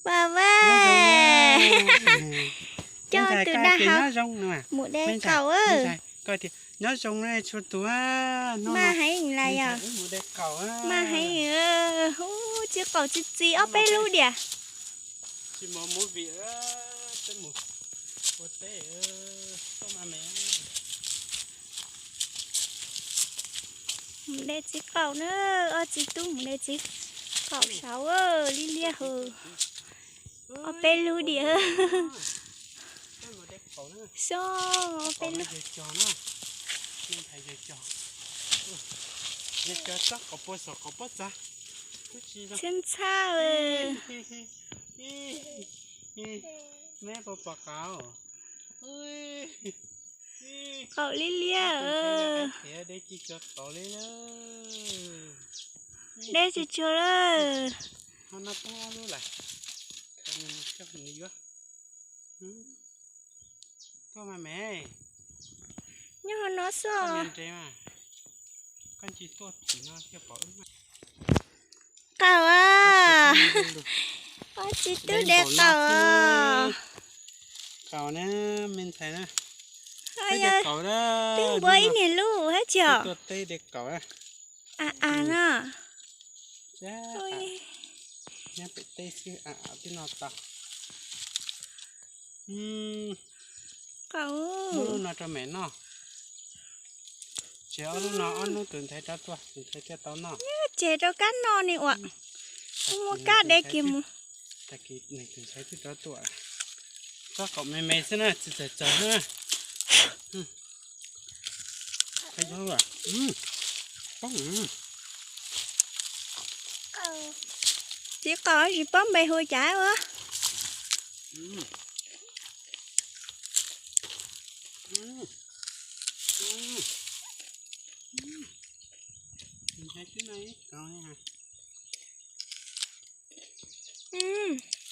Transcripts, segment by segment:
Pog Vaj, coj tus dag hauv mus de qaum. Koj tias nyob zoo tshua tus. Maj heev lawm yog, maj heev. Ub, txiv qaum txiv txiv ob peb lub diam. Tsis mus movie, peb mus ua teb, koj mas me. Mus de txiv qaum na, ob txiv tub mus de txiv qaum saud li liaj hws. Ob peb lub diam. Xyov ob peb lub. Txhab ntxhab. Qaum li liaj. De tsis tsuag lawm. Nyob hauv no xwb. Qaum, ob txiv tub de qaum. Qaum na, me ntxhais na. Twb npuab ib niag lub hab tsis os. Tuaj teb de qaum na. A a no. Nyob pem teb xwb, a a twb noj tau. Qaum. Muab lub no rau mem noj. Tsev ob lub no, ob hnub tus ntxhais rov tuaj, tus ntxhais thiaj tau noj. Tsev rau kab noj ni uas. Muab kab de kiag mus. Tag kis nws tus ntxhais twb rov tuaj. Txhob qaum me me xwb na, tsis txawg txawg na. Txiv qaum tsis paub npe hu cas ua.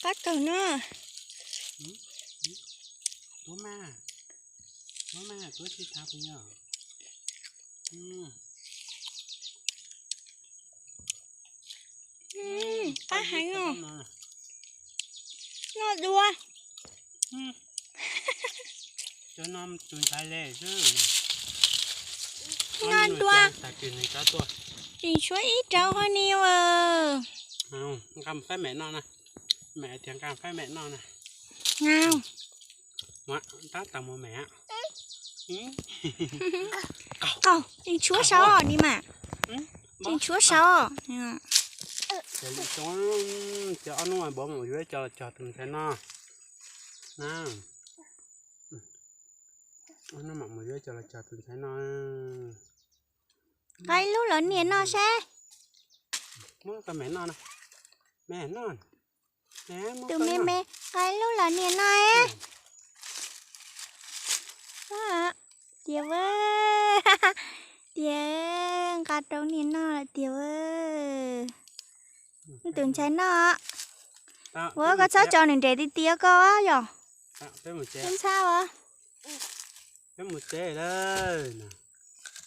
Qab kawg no. Tuab mas, tuab mas, tuab tsis thav puas yog? Qab heev os. Noj dua. Cov no tus ntxhais le xwb. Noj dua. Tseem tshuav ib rau hauv ni as. Nqa faib mem noj na. Mem tias nqa faib mem noj na. Tab tom mus mem. Qaum, tseem tshuav saud ni mas. Tseem tshuav saud. Ces ob hnub vauv mam yuav coj los cog tus ntxhais noj na. Ob hnub mam mus yuav coj los cog tus ntxhais noj. Nqa ib lub los niam noj seb. Muab rau mem noj na. Mem noj. Tus me me, nqa ib lub los niam noj. Tiag, tiag, nqa rau niam noj lawm tiag. Tus ntxhais noj. Ua koj txhob tso nws nres tiag tiag koj yog. Ntxhais. Peb mus tsev lawm.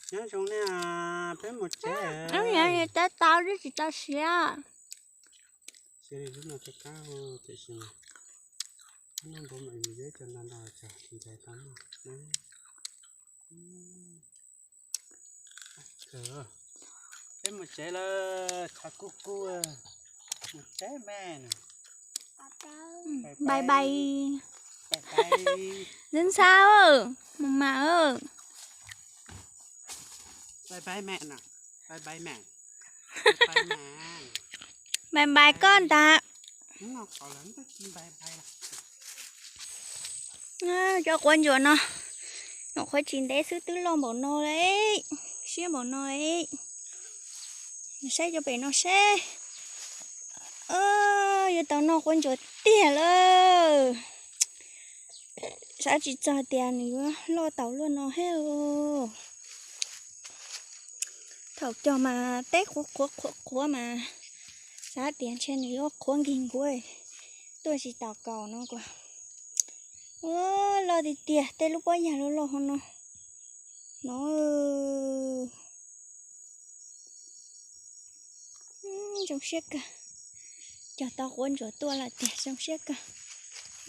Nyob zoo na, peb mus tsev. Tab tau twb tsis tau siav. Siav li lub no rov qab, tiam sis no npau mam yuav cov no los cog tus ntxhais tau noj. Peb mus tsev lawm, tshav kub kub, mus tsev me na. Bye bye. Ntxhais, mus mas. Bye bye mẹ na. Bye bye mẹ. Bye bye koj ntag. Cov quav ntsuas no, nyuam qhuav tsis ntev xwb twb loj npaum no li, siab npaum no li. Saib cov pem no seb, yuav tau noj quav ntsuas tiag lawm. Xav tsis txog tias nws yuav loj tau luaj no thiab. Thaum cog mas teb qhuav qhuav qhuav qhuav mas xav tias ntshe nws yuav qhuav nkig nkuav, tuaj tsis taus kaus no kuv. Ua loj tiag tiag, tej lub pob yas loj loj hauv no. No, zoo siab kawg. Cog tau quav ntsuas tuaj lawm tiag, zoo siab kawg.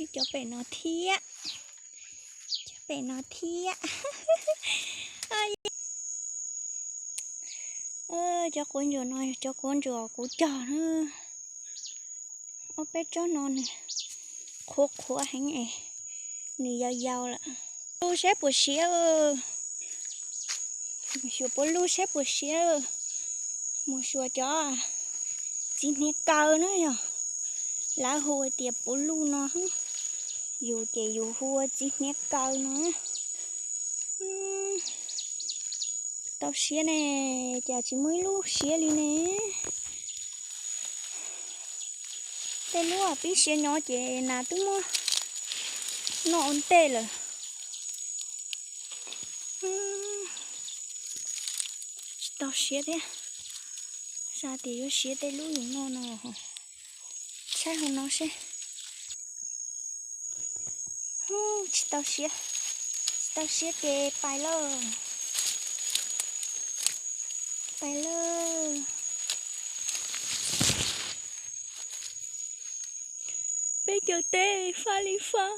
Ib cov pem no thiab, cov pem no thiab. Cov quav ntsuas no yog cov quav ntsuas kuv cog na. Ob peb tsob no nws qhuav qhuav heev es nws yau yau lawm. Lub seb puas siav, xyuas puav lub seb puas siav. Mus xyuas cov txiv hniav kaw na yog, lawv hu tias puv luj no. Yus ces yus hu ua txiv hniav kaw no. Tau siav ne, cas tsis muaj ib lub siav li ne. Tej lub pib siav nyob ces nas twb muab noj ua ntej lawm. Tsis tau siav thiab. Xav tias yuav siav tej lub yus noj no. Saib hauv no seb. Tsis tau siav, tsis tau siav ces pais lauj, pais lauj. Peb cov teb fab li fab,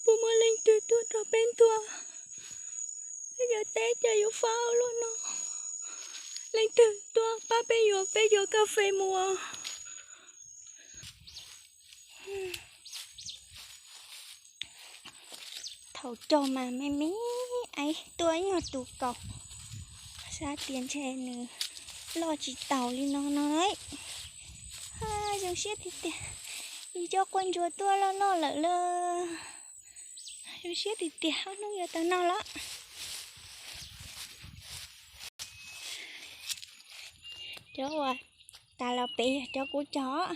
puas muaj leej twg tuaj nrog peb ntuas? Peb cov teb cas yuav fab ua luaj no. Leej twg tuaj pab peb yuav, peb yuav kas fes mus. Thaum cog mas me me, tuaj ib nyuag tus kaus, xav tias ntshe nws loj tsis taus li no no. Zoo siab tiag tiag, yus cov quav ntsuas tuaj loj loj lawm lauj. Zoo siab tiag tiag, ob hnub yuav tau noj lawm. Cov uas tas los pem yog cov kuv cog,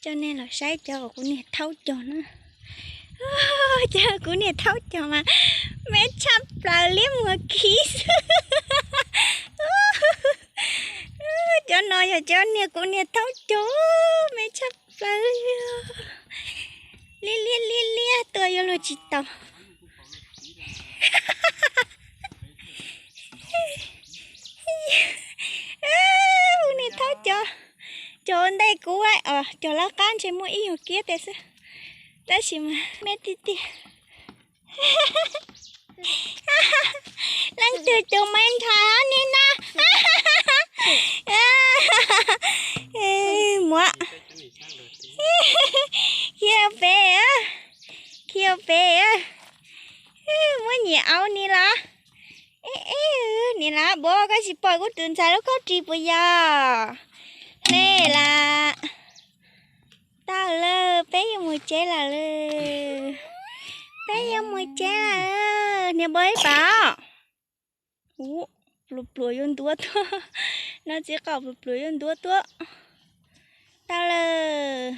coj nej los saib cov uas kuv niag thaub cog na. Cov kuv niag thaub cog mas me tshaj plaws liab muag khiv xwb. Cov no yog cov niag kuv niag thaub cog, me tshaj plaws. Liab liab liab liab, tuaj yuav luag tsis taus. Kuv niag thaub cog, cog ua ntej kuv, cog lawv qab ntshe muaj ib nyuag kiab teg xwb, tab sis mas me tiag tiag. Leej twg cog me nthav ni na. Muab khiav pem, khiav pem. Muab nyiam au ni los. Ni los, npua koj tsis pom kuv tus ntxhais lub khaub ris puas yog? Nej las. Tau lawm, peb yuav mus tsev lawm. Peb yuav mus tsev lawm, niam npua ib pas. Ub, pluas pluas yuav ntuav tuaj. No txiv qaub pluas pluas yuav ntuav tuaj. Tau lawm.